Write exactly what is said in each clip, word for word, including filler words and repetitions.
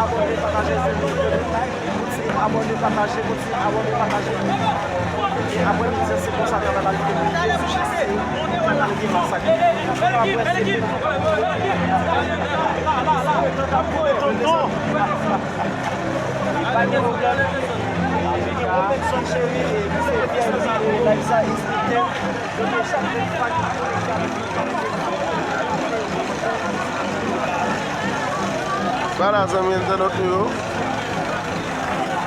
Abòne, pataje, se kontinye abòne, pataje, kontinye abòne, pataje. E apre midi, se konsa travay la li te monte sou chase. Yo gen masakre. Apre, se Tonton. Li pa gen pwoblèm. Li gen Robinson Cheri, e ki se Pierre, e Laïsa Espiten. Yo te chak te fag. Vwala, zanmi entènot nou yo.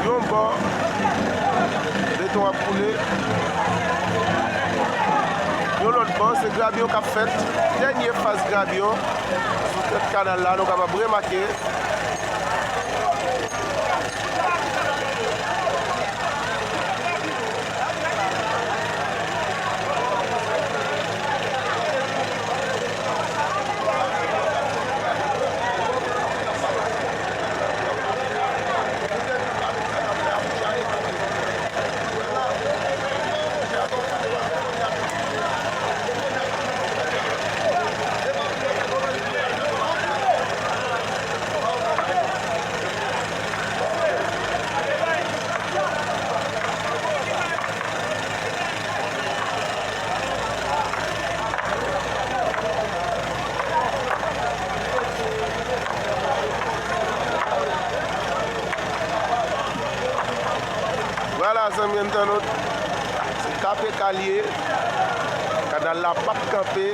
Yon bò, beton ap koule. Yon lòt bò, se grabyon k ap fèt. Dènye faz grabyon sou tèt kanal la, nou kapab remake. Vwala, zanmi entènot, se K P K li ye. Kanal la p ap kanpe.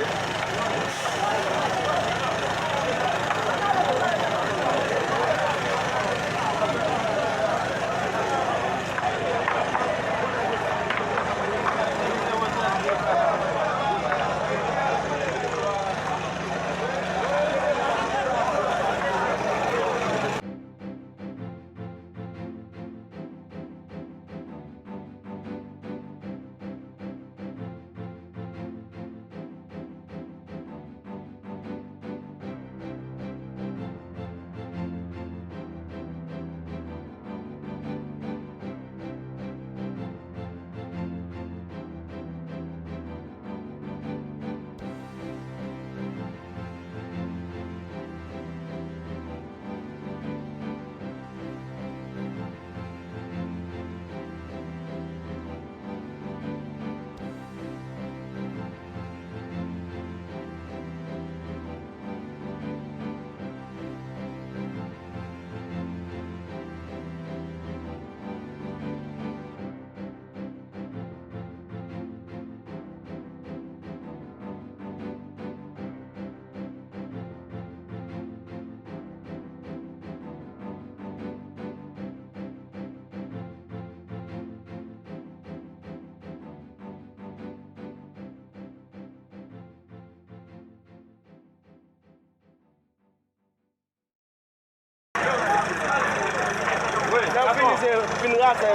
Gade,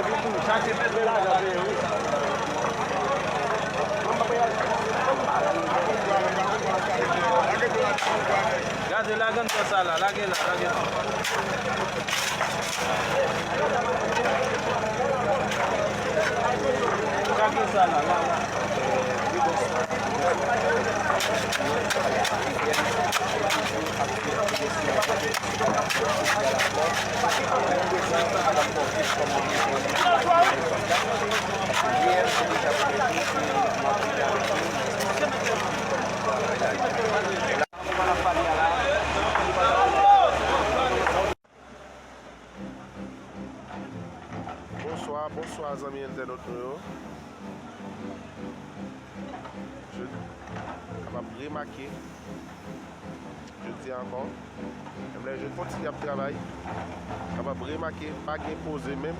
lage anndan sa la, lage la, lage la. Lage sa la, la, la. Bonswa, bonswa zanmi entènot nou yo. Je kapab remake, jodi a ankò, menm lè je kontinye ap travay, kapab remake, pa gen poze menm.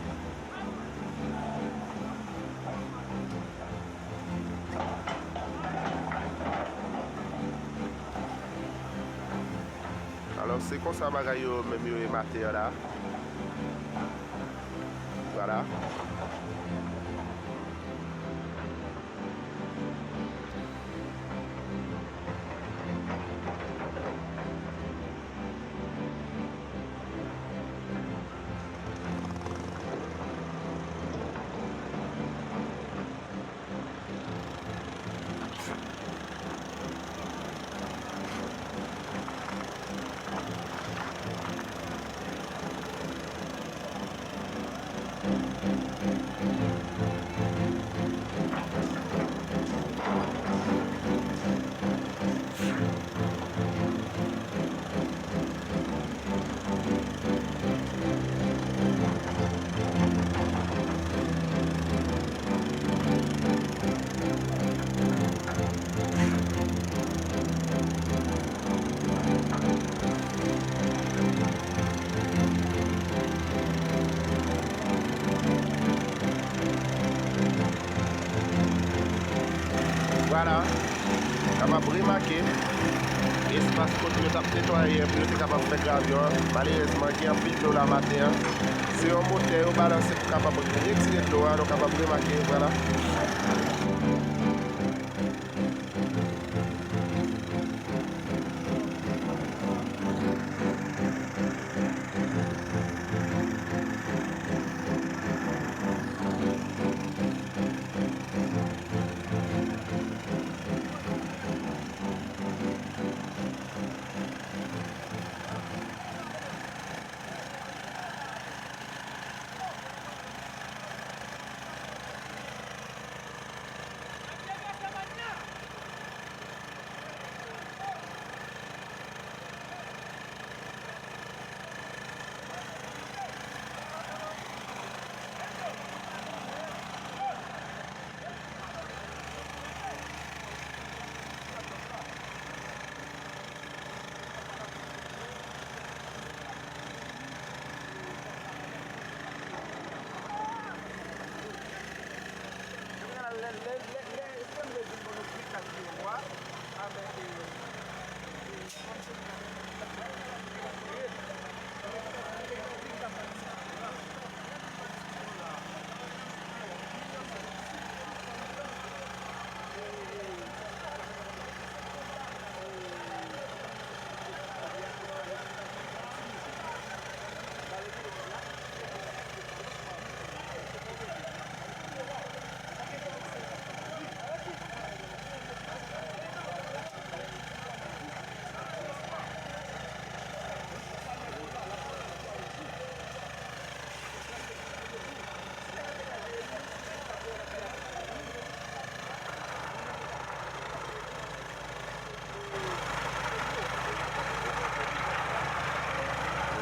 Alò, se konsa bagay yo menm yo ye maten an la. Vwala. Vwala, kapab remake espas kote yo t ap netwaye an pou yo te kapab fè gravi an. Malerèzman, gen anpil dlo la maten an. Se yon motè yo balanse pou kapab retire dlo a, nou kapab remake, vwala.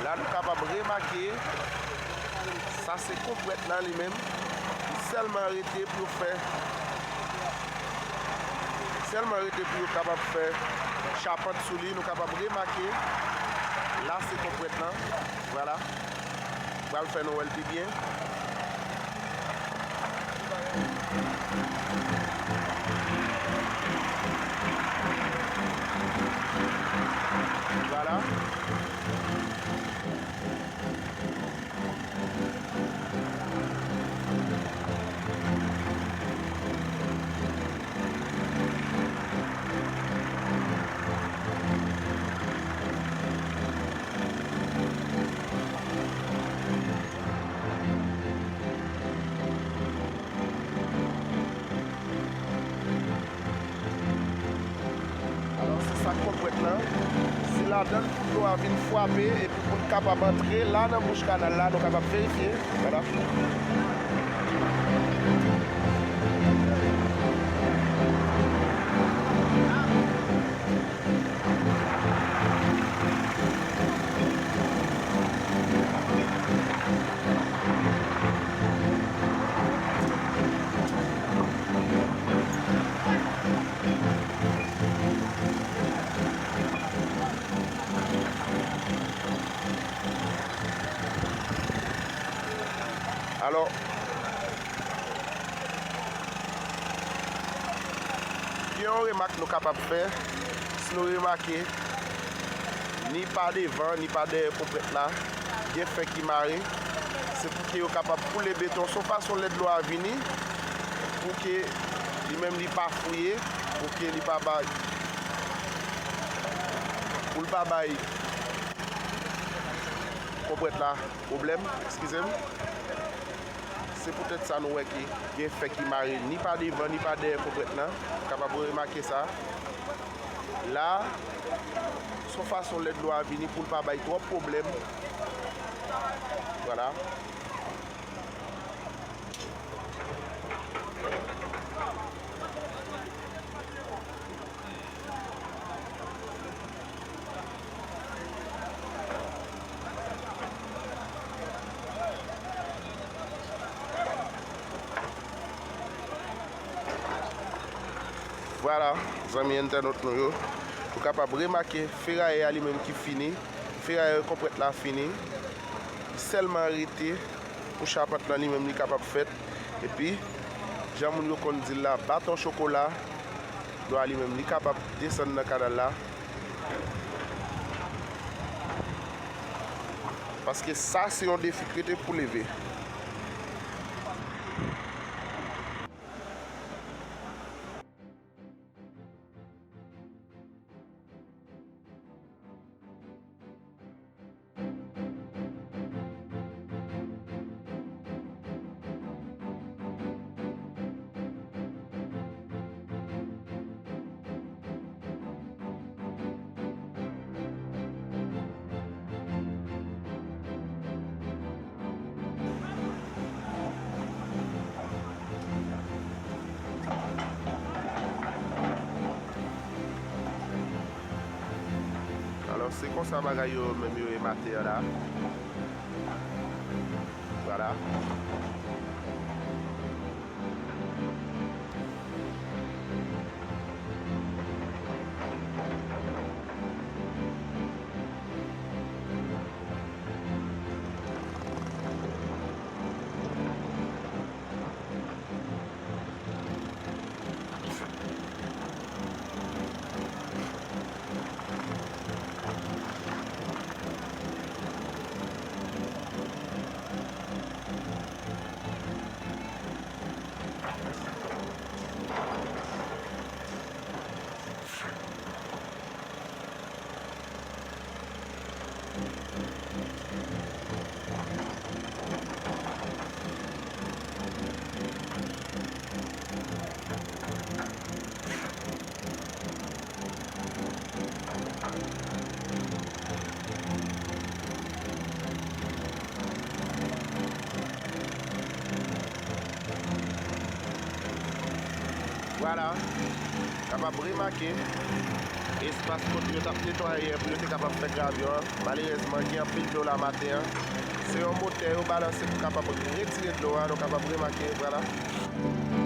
La, nou kapab remake, sa se konpwèt la li menm. Li sèlman rete pou yo fè, sèlman rete pou yo kapab fè chapant sou li. Nou kapab remake, la se konpwèt lan. Vwala. Pral fè nou wè l pi byen. Vwala. Sa konpwèt lan, se ladan l pou dlo a vin frape epi pou l kapab antre la nan bouch kanal la, nou kapab verifye. Vwala. Alò, gen yon remak nou kapab fè, si nou remake, ni pa devan, ni pa dèyè konpwèt la, gen fè ki mare, se pou ke yo kapab koule beton, se yon fason lè dlo a vini, pou ke li menm li pa fouye, pou ke li pa bay, pou l pa bay konpwèt la pwoblèm, eskize m. Se poutèt sa nou wè ke gen fè ki mare ni pa devan ni pa dèyè konpwèt lan. Ou kapab remake sa. La, se yon fason lè dlo a vini pou l pa bay twòp pwoblèm. Vwala. Vwala, zanmi entènot nou yo, ou kapab remake ferayè a li menm ki fini, ferayè konpwèt la fini, li sèlman rete pou chapant lan li menm li kapab fèt, epi jan moun yo konn di l la, baton chokola, dlo a li menm li kapab desann nan kanal la. Paske sa se yon defi k rete pou leve. Alò, se konsa bagay yo menm yo ye maten an la. Vwala. Vwala, kapab remake espas kote yo t ap netwaye yè pou yo te kapab fè gravi an. Malerèzman, gen anpil dlo la maten an. Se yon motè yo balanse pou kapab retire dlo a, nou kapab remake, vwala.